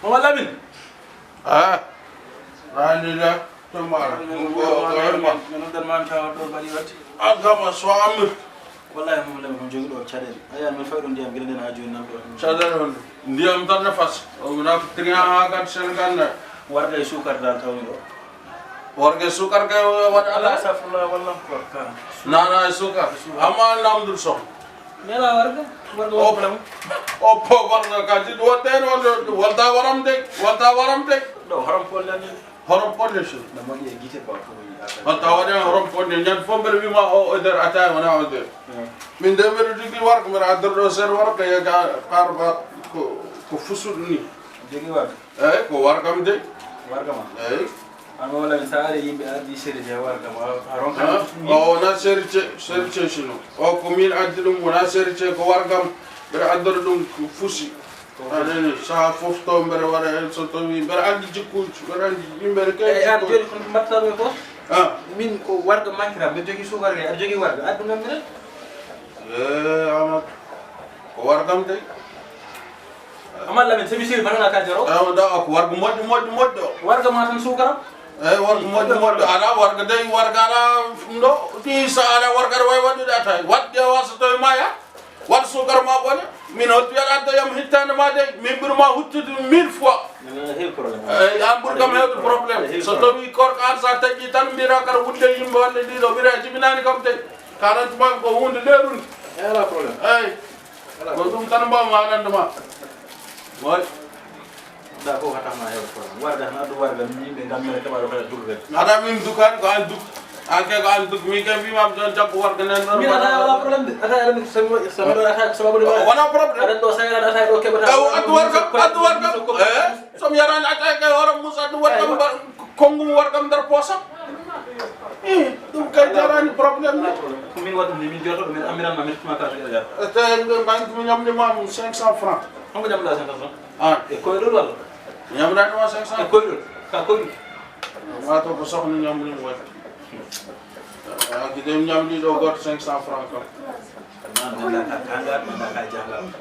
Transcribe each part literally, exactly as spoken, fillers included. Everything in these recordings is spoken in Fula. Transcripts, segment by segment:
Mama Lamin. Ah. Rani da. Tumara. Ko ko ma. Min noddan ma mi tawa ɗo mbaɗi watti. An kama so amir. Wallahi Mama Lamin, on jogi ɗo caɗeele. Aya, min fay ɗon ndiyam gila nden ha joni nan ko. Caɗeele on. Ndiyam tan ne fas. O wona ko trian ha kat sen kan. Warga e sukar dal tawni ɗo. Warga e sukar kay waɗa ala. Astafurlah, wallah ko ka. Nana e sukar. Amma namdul son. Nela warga, warga o problème. O po warga ka ti do ten wala walta waram de, walta waram de. Ɗo horom polle ni. Horom polle so. Na moƴƴi e gite ba ko yi ata. Walta waɗa horom polle ñan fo mbeɗa wima o odeur ata wona odeur. Min de mbeɗa jogui warga mbeɗa addor ɗo seeɗa warga ka par ba ko ko fusuɗo ni. Jogui warga. Eyyi ko wargam de. Warga ma. Eyyi. An wala mi saare yimɓe ardi sere je warga ma a ronka. O wona serce serce sino o ko min addi ɗum wona serce ko wargam mbeɗa addora ɗum fusi. Aɗani saha fof to mbeɗa waɗa hen so tawi mbeɗa andi jikkuji mbeɗa andi yimɓe ne kay. Eyyi an joni kono mbattaɗo e fof. Min ko warga mankira mbeɗa jogui sukar kay aɗa jogui warga addu ngam minen. Eyyi Amadou ko wargam de. Amma Lamin, semi siri banana ka jaro. Ewa da ko warga moƴƴo moƴƴo moƴƴo. Warga ma tan sukara. Eyyi warga moƴƴo moƴƴo ala warga dey warga ala ɗum ɗo. Ɗi sa ala warga aɗa wawi waɗude atay waɗde wasa tawi maya. Waɗ sukara ma ɓone. Min hoɗɗi aɗa adda yam hittande ma dey min ɓurma huttude mille fois. Eyyi an ɓuri kam hewde problème so tawi korka an sa taƴƴi tan mbira kara wudde yimɓe walla ɗiɗo mbira jibinani kam dey. Quarante ma ko hunde leerunde. Ala problème. Eyyi. Ko ɗum tan mbawmi haalande ma. Waɗi. Da ko hata ma hew ko. Warga na du warga min be ngam mere kaba ko dugge. Ada min dukan ko an duk. An ke ko an duk mi ke bi mam don jabbo warga nen non. Min ada wala problème de. Ada ada min sami sami do ada sababu de. Wala problème. Ada do saya ada saya do ke bata. Ko addu warga addu warga. Eh. Som yaran ata ke horam musa du warga. Konngu mum wargam nder poosam. Ih, ɗum kay jarani problème ni. Ko min waɗi ɗum ni min joto ɗum en amiran ma min tuma ka to ƴeƴa. Te ɓe mbaɗi ɗum ñamde ma mum cinq cents francs. Honko ñamɗa cinq cents francs? Ah. E koyɗol walla? Ñamɗani ma cinq cents? E koyɗol. Ka koyɗol. Wato ko soxna ñamɗi mo waɗi. Ah, gide ñamɗi ɗo goto cinq cents francs kam.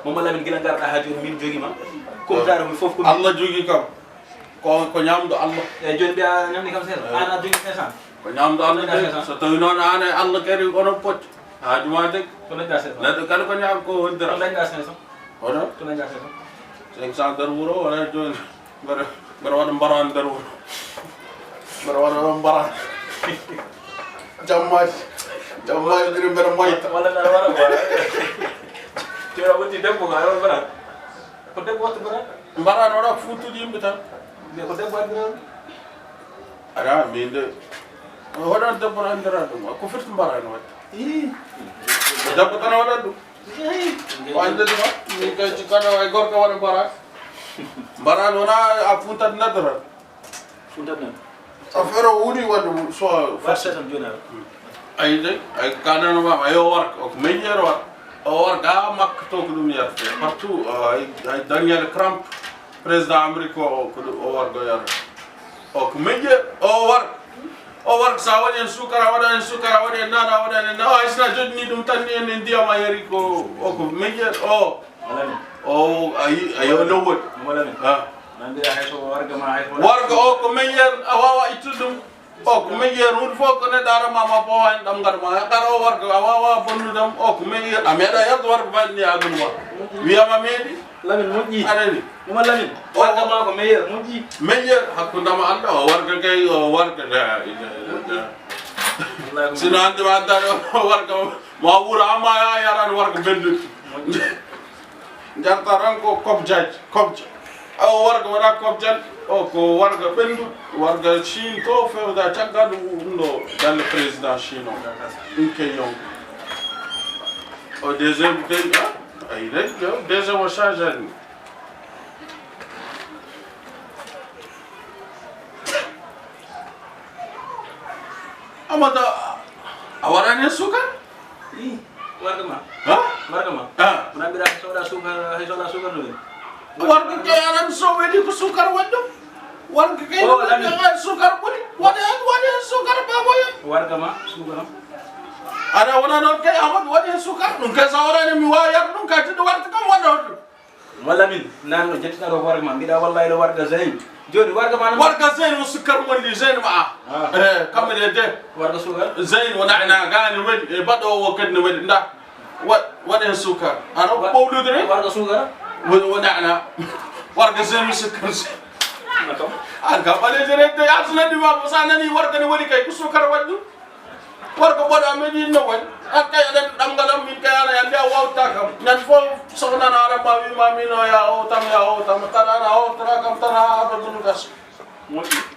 Mama Lamin gila garɗa ha joni min jogi ma. Kumtare mi fof ko Allah jogi kam. Ko ko ñamɗo Allah. Eyyi joni mbiya ñamni kam seeɗa an a jogi cinq cents. Ko ñamɗo Allah de so tawi noon an e Allah kadi onon poti haaju ma de. Ko dañɗa cinq cents neɗɗo kala ko ñam ko hoddira. Ko dañɗa cinq cents. Hono ko dañɗa cinq cents. Cinq cents nder wuro wona joni mbeɗa mbeɗa waɗa mbaran nder wuro. Mbeɗa waɗa ɗon mbaran. Jammaji jammaji mbiɗa mbeɗa moyta. Walla mbeɗa waɗa mbaran. Tewa wonti debbo ma aɗa waɗa mbaran. Ko debbo watta mbaran. Mbaran waɗa fuutude yimɓe tan. Mais ko debbo andiran. Ala min de. Hoɗon debbo andiran ɗum ko firti mbaran waɗde. Ko debbo tan waɗat ɗum. Ko ande ɗuma min kay ci kano ay gorko waɗa mbaran. Mbaran wona a funtat nadara. Funtat nadara. Affaire o woni waɗde so forcé tan joni. Ay de ay kanano ma ay o warka o ko meññeero warka. O warka makka to ko ɗum yarte partout ay ay Daniel Trump président amérique o ko ɗum o warga yara. O ko meñƴe o warga. O warga sa waɗi hen sukara waɗa hen sukara waɗi hen nana waɗa hen nana hay sina joɗini ɗum tan ni en en ndiyam a yari ko o ko meñƴe o. O ayi ayo lowol. Mama Lamin. Ha. Nanndira hay so warga ma hay so. Warga o ko meññe a wawa ittude ɗum. O ko meññeer hunde fof ko neɗɗo ara ma ma powa hen ɗam ngar ma hakkar o warga a wawa bonnude am o ko meññeer a meeɗa yarde warga mbaɗni aduna ma. Wiyama meeɗi. Lamin moƴƴi. Aɗani. Mama Lamin. Warga ma ko meilleur moƴƴi. Meilleur hakkundama anda o warga kay o warga da. Sino ande ma addani o warga ma wura ama ya yarani warga bendude. Jarta tan ko kobjaji kobja. O warga wona kobjan o ko warga ɓendu warga chine to fewda caggal ɗum ɗo dalle président chine o. Ɗum ke yonko o deuxiéme kay. Ayi rek deuxiéme o change ani. Amata a warani e suka. Warga ma. Ha? Warga ma. Ha? Mona mbiɗa hay soɗa sukar hay soɗa sukar no. Warga ke aran so weɗi ko sukar waɗɗo. Warga ke waɗi sukar ɓuri waɗi hen waɗi hen sukar baboya. Warga ma sukar. Aɗa wona noon kay amad waɗi hen sukar ɗum kay sa warani mi wawa yar ɗum kay tiɗo warta kam waɗa hoɗɗum. Walla min, nan no jettinaro warga ma, mbiɗa walla ila warga Zayn. Joni warga ma no? Warga Zayn o sukkar wonde Zayn ma a. Ah. Eh, kamɓe ɗe de. Warga sugar? Zayn o naɗna gani waɗi, e baɗo o kadi no waɗi. Nda, wa-, waɗen sukkar. Ano, wa-, ɓowlude re? Warga sugar? Woni o naɗna. Warga Zayn o sukkar. An kam ɓaleede rek de, an so nani ma, sa nani warga ne waɗi kay, ko sukkar waɗi ɗum. Worko boɗo amen yinno woni. An kay aɗa ɗamngal am, min kay ana yande a wawta kam. Ñande fof soxna na ara ma wi ma min o ya o tam, ya o tam. Tan ana o tra kam tan ha abadunu gas. Moƴƴi.